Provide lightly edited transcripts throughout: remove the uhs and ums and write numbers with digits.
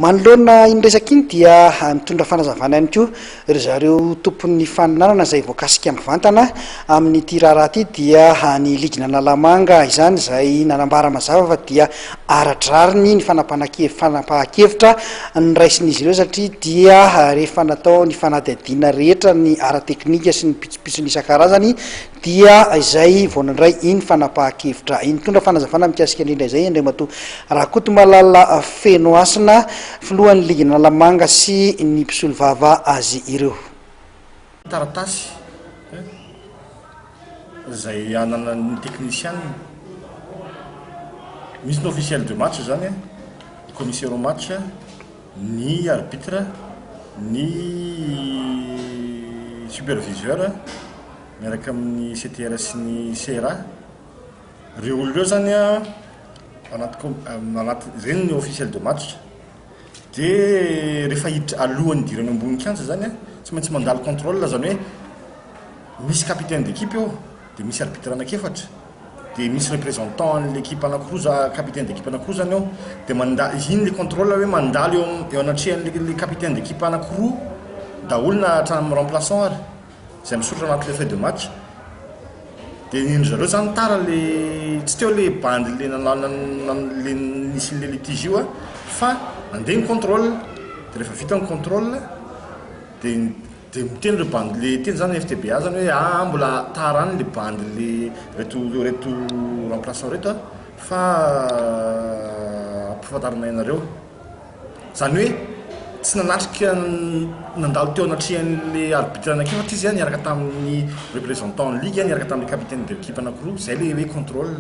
Manoloana iny resaka iny dia nitondra fanazavana ihany koa ry zareo tompon'ny faninanana izay voakasika mivantana amin'ity raharaha ity dia ny ligin'Analamanga izany izay nanambara mazava fa dia ara-drariny ny fanapahan-kevitra noraisin'izy ireo satria dia rehefa natao ny fanadihadiana rehetra ny ara-teknika sy ny pitsopitsony isan-karazany dia izay vao nandray iny fanapahan-kevitra iny. Nitondra fanazavana mikasika indrindra izay Andriamatoa Rakotomalala Fenohasina, filohan'ny ligin'Analamanga sy ny mpisolovava azy ireo. Taratasy izay ananan'ny teknisianina. Misy ny officiel de match izany, ny commissaire au match, ny arbitre, ny superviseur miaraka amin'ny CTR sy ny CRA. Ireo olona ireo izany anaty anaty ireny ny officiel de match. Dia rehefa hiditra alohan'ny hidirana eo ambony kianja izany tsy maintsy mandalo contrôle, izany hoe misy capitaine d'équipe eo, dia misy arbitre anankiefatra, dia misy représentant an'ilay équipe anankiroa za, capitaine d'équipe anankiroa izany eo, dia manda-, iny ilay contrôle hoe mandalo eo eo anatrehan'ilay capitaine d'équipe anankiroa daholo na hatramin'ny remplaçant ary. Izay misoratra anatin'ilay feuille de match. Dia ny an-dry zareo izany tara ilay, tsy teo ilay bandy ilay ilay nisy an'ilay litige io an, fa nandeha ny contrôle, dia rehefa vita ny contrôle dia dia miteny ireo bandy ilay teny izany FTBA izany hoe aa mbola tara any ilay bandy ilay ireto ireto remplaçant ireto an, fa ampifantarinay anareo. Izany hoe tsy nanatrika nandalo teo anatrehan'ilay arbitre anankiefatra izy niaraka tamin'ny représentant ny ligue, niaraka tamin'ilay capitaine de l'équipe anankiroa, izay ilay hoe contrôle.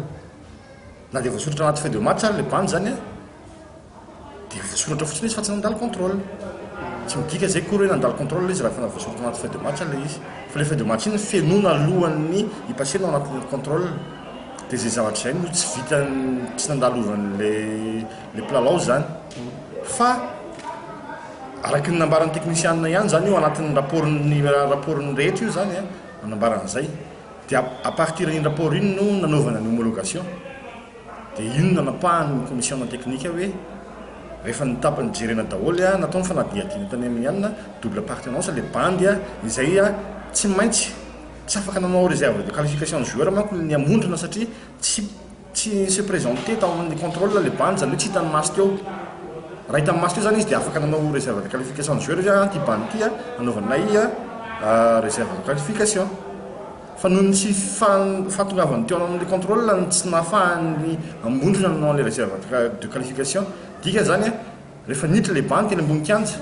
Na dia voasoratra anaty feuille de match ary ilay bandy izany dia voasoratra fotsiny izy fa tsy nandalo contrôle. Tsy midika izay akory hoe nandalo contrôle izy raha efa voasoratra anaty feuille de match ilay izy. Fa ilay feuille de match iny fenoina alohan'ny hi-passer-na ao anatin'ny contrôle. Dia izay zavatra izay no tsy vitan'ny, tsy nandalovan'ilay Le mpilalao izany. Fa araka ny nambaran'ny teknisianina ihany izany io anatin'ny rapport-n'ny rapport-ny rehetra io izany an, nanambara an'izay. Dia à partir an'iny rapport iny no nanaovana ny homologation. Dia iny no nanapahan'ny commission technique hoe rehefa nitapy nijerena daholo an, natao ny fanadihadiana tany amin'ny an, double appartenance le bandy an, izay an tsy maintsy tsy afaka nanao réserve de qualification ny joueur manko ny Ambondrona satria tsy Tsy ni-se présenter tao amin'ny contrôle le bandy, izany hoe tsy hitan'ny maso teo. Raha hitan'ny maso teo izany izy dia afaka nanao réserve de qualification de joueur izy hoe ity bandy ity hanaovanay réserve de qualification. Fa noho ny tsy fahatongavany teo amin'ilay contrôle no tsy nahafahany Ambondrona nanao an'ilay réserve de qualification. Dikany izany rehefa niditra ilay bandy teny ambony kianja,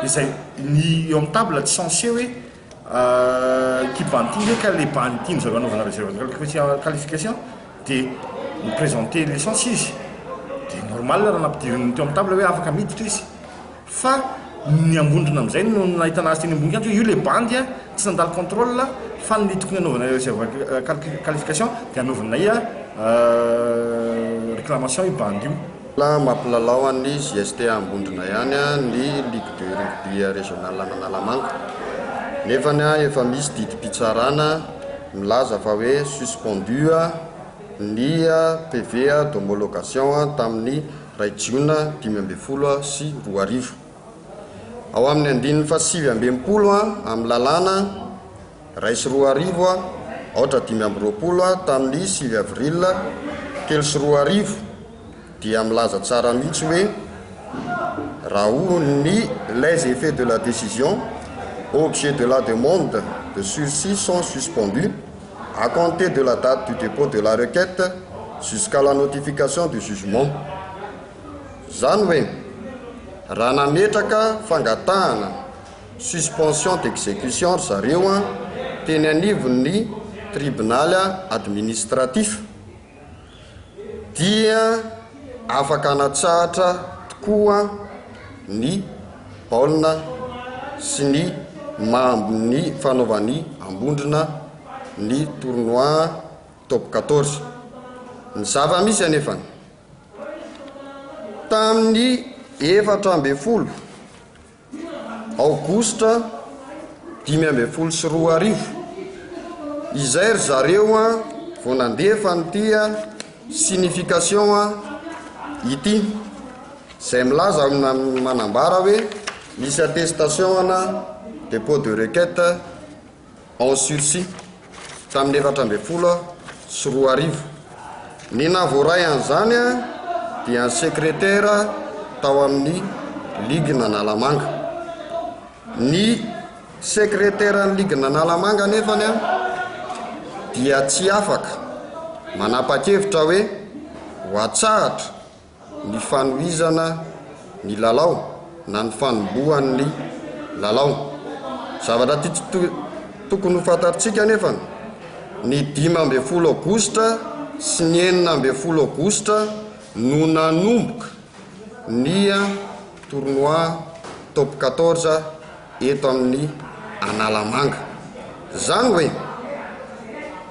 izay ny eo amin'ny table tsy censé hoe Ity bandy ity nge ka le bandy tian-dry zareo hanaovana réserve de qualification dia mi-présenter licence izy dia normal raha nampidiriny teo amin'ny table hoe afaka miditra izy fa ny Ambondrona amin'izay no nahitana azy teny ambony kianja hoe io le bandy a tsy nandalo contrôle fa ny tokony hanaovana réserve qualification dia hanaovanay réclamation io bandy io. Mbola mampilalao an'ny JST Ambondrona ihany ny Ligue de rugby régional an'Analamanga. Nefany efa misy didim-pitsarana milaza fa hoe suspendu ny PV d'homologation tamin'ny iray jiona 2015. Ao amin'ny andininy fahasivy amby 60 amin'ny lalàna 2001 425 tamin'ny 9 avril 2003 dia milaza tsara mihitsy hoe raha ny les effets de la décision objet de la demande de sursis sont suspendus à compter de la date du dépôt de la requête jusqu'à la notification du jugement. Zany hoe raha nametraka fangatahana suspension d'exécution ry zareo teny anivon'ny tribunal administratif dia afaka natsahatra tokoa ny baolina sy ny ny fanaovan'ny Ambondrona ny tournoi top 14. Ny zava-misy anefany, tamin'ny 14 aogositra 2015 izay ry zareo vao nandefa an'ity signification ity. Izay milaza manambara hoe misy attestation ana dépôt de requête en sursis tamin'ny 2014. Ny nahavoaray an'izany dia ny sekretera tao amin'ny ligin'Analamanga. Ny sekreteran'ny ligin'Analamanga anefany dia tsy afaka manapa-kevitra hoe ho atsahatra ny fanohizana ny lalao na ny fanombohan'ny lalao. Zavatra tokony ho fantatritsika anefa, ny 15 aogositra sy ny 16 aogositra no nanomboka ny tournoi top 14 eto amin'ny Analamanga. Izany hoe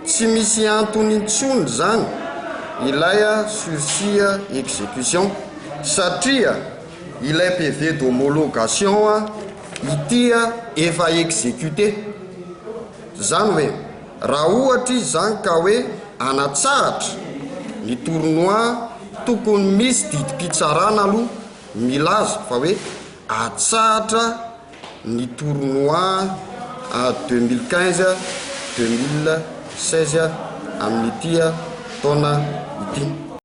tsy misy antony intsony izany ilay sursis exécution satria ilay PV d'homologation ity efa exécuté. Izany hoe raha ohatra izy izany ka hoe hanatsahatra ny tournoi tokony misy didim-pitsarana aloha milaza fa hoe atsahatra ny tournoi 2015 2016 amin'ity taona ity.